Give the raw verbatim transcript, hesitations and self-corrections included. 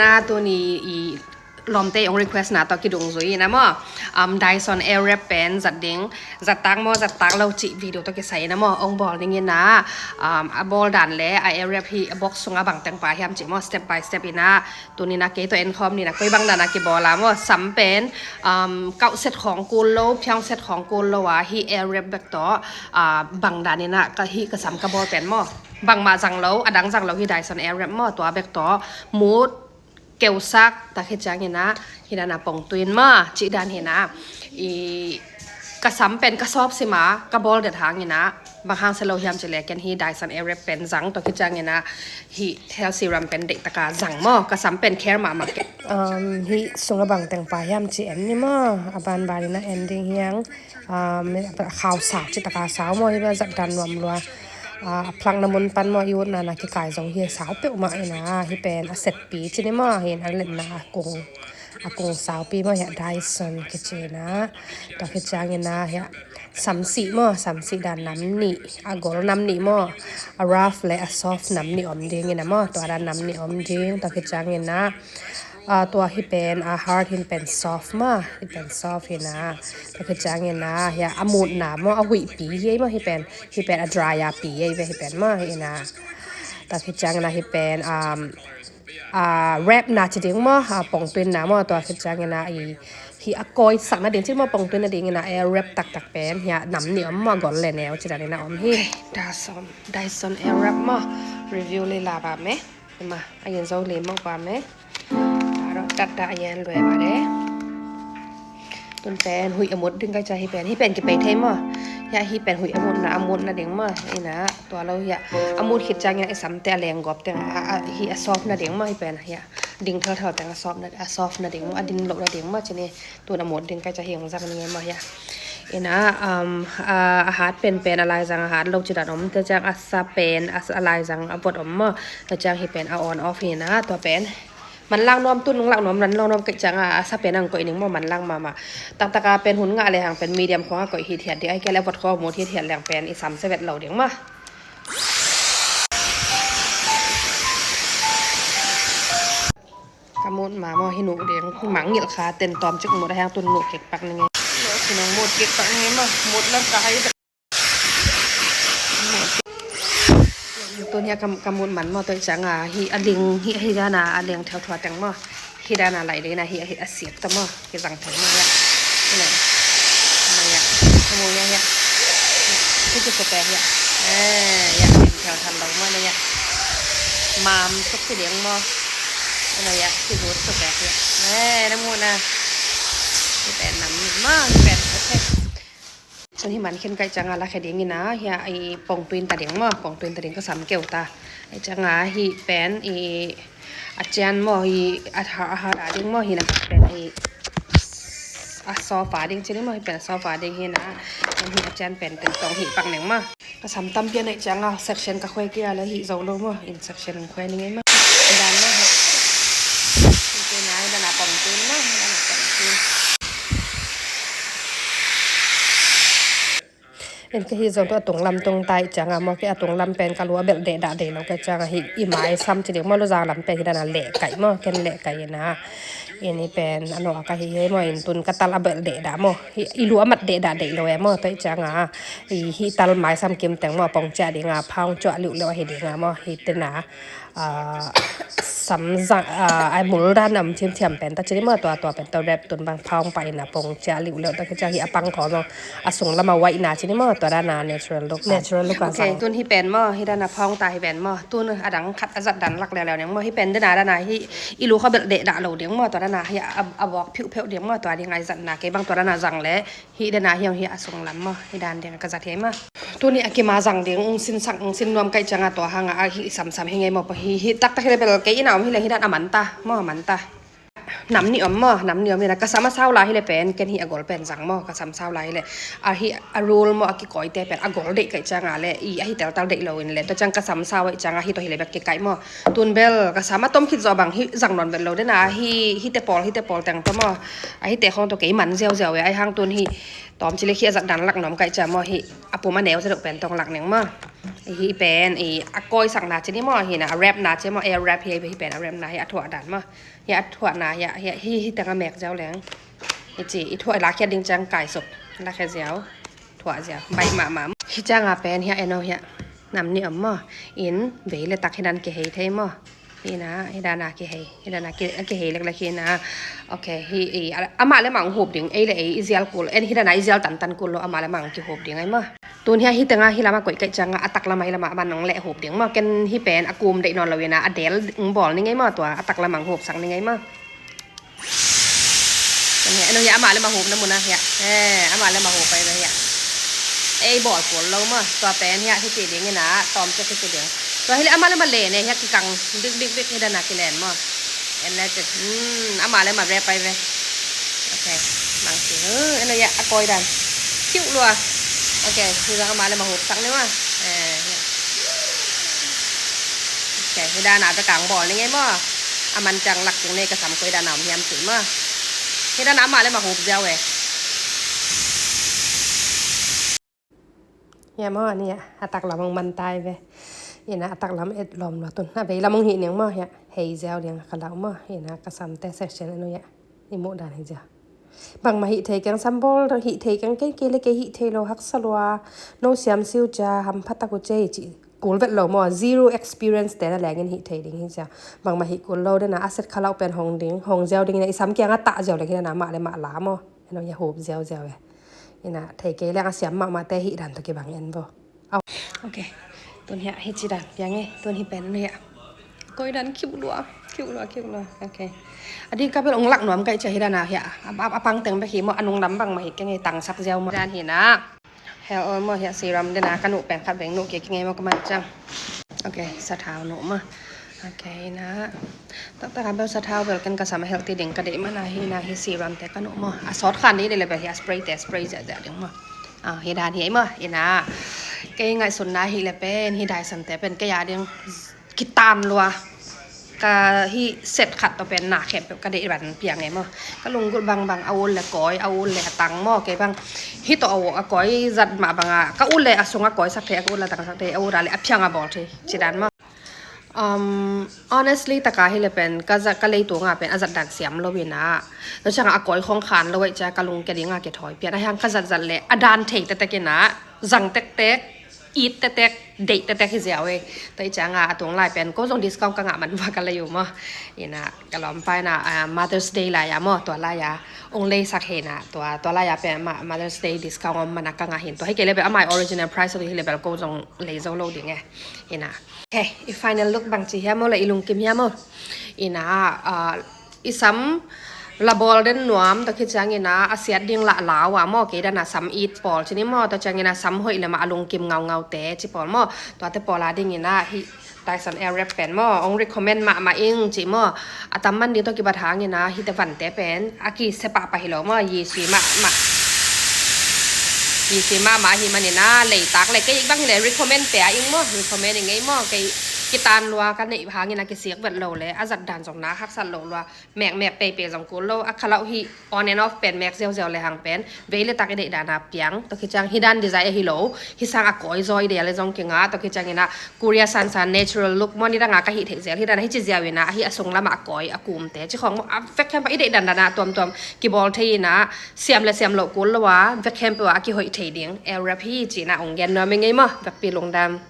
Na tuni i lawmte ong request na tawh kidungzui ina maw, um, Dyson Airwrap pen zat ding, zat tak maw, zat tak lo cih video tawh kisai ina maw, ong bawl ning ina, um, a bawl dan le a Airwrap hi a box sung a bang teng pha hiam cih maw, step by step ina. Tuni na kei tawh en khawm ni na, koi bang dan a kibawl a maw, sam pen, um, kauh set khawng kul lo, phiang set khawng kul lo a, hi Airwrap bek tawh, uh, bang dan ina ka hi ka sam ka bawl pen maw, bangmah zang lo, a dang zang lo hi Dyson Airwrap maw, tua bek tawh mut keusak, tak hi ciang ina, hi dan a pongtuin maw, cih dan hi na. I ka sam pen ka sawp sim a, ka bawl det hang ina, bang hang se lo hiam cih le ken hi Dyson Airwrap pen zang, tua hi ciang ina, hi hair serum pen deih taka zang maw, ka sam pen care mahmah ke. Um, hi sung a bang teng pha hiam cih en ni maw, a banban ina en ding hiang. Um, a khau sau cih taka sau maw, hi bang zat dan nuam lua. Ah, a plakna mun pan maw, i utna na kikai zong hi sau peuhmah ina, hi pen a setpi ci ni maw, hi a letna a kung, a kung saupi maw, hi a Dyson kici ina. Tua hi ciang ina hi a samsih maw, samsih dan nam nih, a gol nam nih maw, a rough le a soft nam nih om ding ina maw, tua dan nam nih om ding, tua hi ciang ina. Ah, tua hi pen, ah, hard hi pen soft maw, hi pen soft hi na. Tua hi ciang ina, hi a mutna maw, a huihpi hi ei maw, hi pen, hi pen a dry a pi ei ve hi pen maw, hi ina. Tua hi ciang ina hi pen, um, ah, wrap na ci ding maw, ah, pongtuin na maw, tua hi ciang ina i, hi a kawi sakna ding ci maw, pongtuin na ding ina, Airwrap taktak pen, hi a nam nih om maw, gol le neu ci dan ina om hi. Dyson, Dyson Airwrap maw, review le la ba me. Ema, a yen zo le mawh pa me. Aro tat ta a yen lue ba de. Tun pen huih a mut ding kai ca hi pen. Hi pen kipei thei maw. Hi a hi pen huih a mutna, a mutna ding maw. Ina, tua lo hi a. A mut khit ciang ina i samte a leng gop teng. A, a, hi a soft na ding maw hi pen. Hi a ding thalthal teng a soft na, a soft na ding maw. A ding loh na ding maw. Cini. Tun a mut ding kai ca hi ong zang ni nge maw hi a. Ina, um, a, a hat penpen a laizang a hat lo ci dan om te ciang a sa pen a, a laizang a vot om maw. Tua ciang hi pen a on off hi na tua pen. Manlang nuam tun nung lak nuam ran lo nuam kai ciang a, a sa pen ang koih ning maw manlang mahmah. Taktak a pen hun ngah le hang pen medium khong a koih hithiat ding. Ai kei le a vot khong a mut hithiat leng pen i sam se vet lo ding maw. Ka mut ma maw hi nuh ding, mangngilh kha ten tawm cik mut a hiang tun nuh kik pak ning e. Nuh kik pak ning e maw, mut lang ka hai. Tun hi a ka, ka mut man maw, tua ciang a hi a ding, hi, hi dan a a ding theu thua teng maw. Hi dan a lai ding na hi, hi a siap ta maw. Kizang thei maw hiah. Hi na. Maw hiah. Ka mu hiah hiah. Hi kisa pek hiah. Eh, hiah. Lim thiau than lo maw na hiah. Mam suk si ding maw. Hi na hiah. Hi gut suk pek hiah. Eh, na mu na. Hi pen nam ni maw. Hi pen. Okay. Tun hi man khin kaih cianga la khe ding ina, hiah i pongtuin ta ding maw, pongtuin ta ding ka sam keu ta. Ai cianga hi pen i a cian maw, hi a tha, a hat a ding maw, hi na pen i a sofa ding cini maw, hi pen a sofa ding hi na, hi a cian pen ten tong hi pak ning maw. Ka sam tam pian ai cianga section ka khoi kia la hi zo lo maw, in section khoi ning ai maw. Dan maw. Hi na, hi na pongtuin maw, hi na pongtuin. En ka hi zong tu a tung lam tung tai cianga maw, ki a tung lam pen ka lu a belh deh dah dei lo ka cianga hi i mai sam ci ding maw, lu zang lam pen hi dana leh kai maw, ken leh kai ina. En i pen a no a ka hi hei maw, in tun ka tal a belh deh dah maw. Hi i lu a mat deh dah dei lo e maw, toi cianga. I hi tal mai sam kim teng maw, pong cia dinga, phaung cuah liuh leuh a hi dinga maw, hi tena. Ah, sam zang, ah, ai mul dan am thiam thiam pen ta cini maw, tua tua pen ta rep tun bang phaung pa ina pong cia liuh leuh ta ka cia hi a pang kho zong a sung lama waih na cini maw, tua dana natural look. Natural look a zang. Okay, tun hi pen maw, hi dana phaung ta hi pen maw, tun a dang khat a zat dan lak leuleu ning maw, hi pen dana dana hi i lu kha belh deh dah lo ding maw, tua dana hi a, a vok phiuh pheuh ding maw, tua ding ai zat na kei bang tua dana zang le. Hi dana hiang hi a sung lam maw, hi dan ding ka zat hi maw. Tuni a kima zang ding, ung sin sak, ung sin nuam kai cianga tua hanga a hi samsam hi ngei maw, hi, hi taktak hi le bel kei ina om hi le hi dan a man ta, maw a man ta. Nam nih om maw, nam nih om hi na, ka sam a sau lai hi le pen, ken hi a gol pen zang maw, ka sam sau lai hi le. A hi a rule maw, a kikawite pen a gol deih ka hih cianga le, i a hi teltal deih lo in le, tua ciang ka sam sau a hih cianga hi tawh hi le bek kikaih maw. Tun bel ka sam a tom khit zawh bang hi zang nawn vet lo den a, hi, hite pawl, hite pawl teng tawh maw. A hite khong tawh kei man ziauziau e, a hih hang tun hi tawm ci le khi a zat dan lak nuam ka hih ciang maw, hi a pum a neu ci deuh pen tawh lak ning maw. Hi pen, i a kawisakna ci ni maw, hi na a wrapna ci maw, a wrap hi, hi pen a wrapna hi a thuah dan maw. Hi a thuahna hi a, hi, hi, hi teng a mek ziau leng. Hi ci, i thuah lakhia ding ciang kai suk. Lakhia ziau. Thuah ziau. Baih mahmah. Hi cianga pen hi a eno hi a. Nam nih om maw. In, vei le tak hi dan kihei thei maw. Hi na, hi dana kihei. Hi dana ki, kihei leklek hi na. Ok, hi, i, a, amah le mah hup ding. Ei le ei, i zial kul. En hi dana i zial tantan kul lo, amah le mah kihup ding ai maw. Tun hi a hi tenga hi lama koih ka hih cianga a tak lama hi lama a man nong leh hup ding maw. Ken hi pen a kum deih nawn lo ina a del ung bawl ni ngei maw tua a tak lama ung hupsak ni ngei maw. Ken hi a, eno hi a amah le mah hup na mun a hi a. Eh, amah le mah hup ai ve hi a. Ei bawl kul lo maw. Tua pen hi a hi ci ding ina tawm cek hi ci ding. Tua hi le amah le mah le ne hi a kikang bik bik bik hi dana kilen maw. En le cek. Hmm, amah le mah wrap ai ve. Ok, mang ci. Hmm, eno hi a a kawi dan. Kiuh lua. Ok, hi zang amah le mah hupsak ni maw. Eh, hi a. Ok, hi dana a kang bawl ni ngei maw. A man ciang lak tung nei ka sam koi dana om hiam ci maw. Hi dana amah le mah hup ziau e. Hi a maw, ni a, a tak lam ong man tai ve. Ina a tak lam et lawm lua tun. A vei lam ong hih ning maw hi a. Hei ziau ding a ka lau maw. Ina ka samte section anu hi a. I muh dan hi ziau. Bangmah hih thei keng sam bawl, hih thei keng kei, kei le kei hih thei lo haksa lua. No siam siu cia, hampha tak uh cia hi ci. Kul vet lo maw, zero experience te na lengin hih thei ding hi cia. Bangmah hih kul lo dena, a set khalau pen hong ding, hong ziau ding ina, i sam kianga tah ziau leng hi dena, mah le mah la maw. Eno hi a hup ziau ziau e. Ina, thei kei leng a siam mahmah te hih dan tawh kibang en bo. Au. Ok. Tun hi a, hi ci dan piang e. Tun hi pen hi a. Koi dan kiuh lua, kiuh lua, kiuh lua. Ok. A di ka bel ong lak nuam ka hih cia hi dana hi a. A, a, a pang teng bek hi maw, a nung lam bangmah hi keng e tangsak ziau maw. Dan hi na. Hel ol maw hi a serum dena ka nuh pen khat veng nuh kik keng e maw ka man ciang. Ok, sathau nuh maw. Ok, na. Taktak a bel sathau bel ken ka sam a healthy ding ka deih mana hi na hi serum te ka nuh maw. A sawt khan ding hi le bel hi a spray te spray ziahziah ding maw. Ah, hi dan hi maw, ina. Kei ngaihsutna hi le pen, hi Dyson te pen kei a ding kitan lua. Ka hi set khat tawh pen na khempeuh ka deih ban piang e maw. Ka lunggulh bangbang a ul le kawi, a ul le a tang maw, kei bang. Hi tawh a ul a kawi zat mah banga, ka ul le a sung a kawi sak thei, a ka ul le a tang sak thei, a ul a le a phiang a bawl thei. Ci dan maw. Um, honestly, taka hi le pen, ka zat, ka leitunga pen, a zat dan siam lo ina. Tua cianga a kawi khong khan lo ai cia ka lungke dinga kithawi pian. A hiang ka zat zat le, a dan thei tektek ina, zang tektek, it tektek, deih tektek hi ziau e. Tua i cianga a tung lai pen, ko zong discount ka ngah man va ka lei uh maw. Ina, ka lawmpa ina, ah, Mother's Day lai a maw, tua lai a. Ong leisak he ina, tua, tua lai a pen, ma-, Mother's Day discount om mana ka ngah hin. Tua hi kei le bel, amai original price tua hi le bel, ko zong lei zo lo ding e. Ina. Ok, i final look bangci hiam aw le i lungkim hiam aw. Ina, ah, i sam la bawl den nuam, tua khit ciang ina, a siat ding lah lau a maw, kei dana sam it pawl. Cini maw, tua ciang ina sam hoih le mah a lungkim ngaungau te, ci pawl maw. Tuate pawl a ding ina, hi Dyson Airwrap pen maw, ong recommend mahmah ing, ci maw. A tam man ding tua kibat hang ina, hite vante pen, a kisia pahpah hi lo maw, yisi mahmah. Yisi mahmah hi man ina, leitak le, kei bang le, recommend pia ing maw, recommend ing ei maw, kei kitan lua, ka neih hang ina, kisik vet lo le, a zat dan zong na, haksat lo lua, mekmek peipei zong kul lo, a khalau hi, on and off pen, mek ziauziau le hang pen, vei le tak i deih dana piang, tua khit ciang, hi dan design a hi lo, hi sang a kawi zaw i deih le zong kinga, tua khit ciang ina, Korea sansan natural look maw, nidanga ka hih theih zel hi dana hi ci ziau ina, a hi a sung lama a kawi a kumte ci khong maw, a vek khempeuh i deih dandana tuamtuam kibawl thei ina, siam le siam loh kul lo a, vek khempeuh a kihoih thei ding Airwrap hi ci ina ong gen nuam i ngei maw, vekpi lungdam.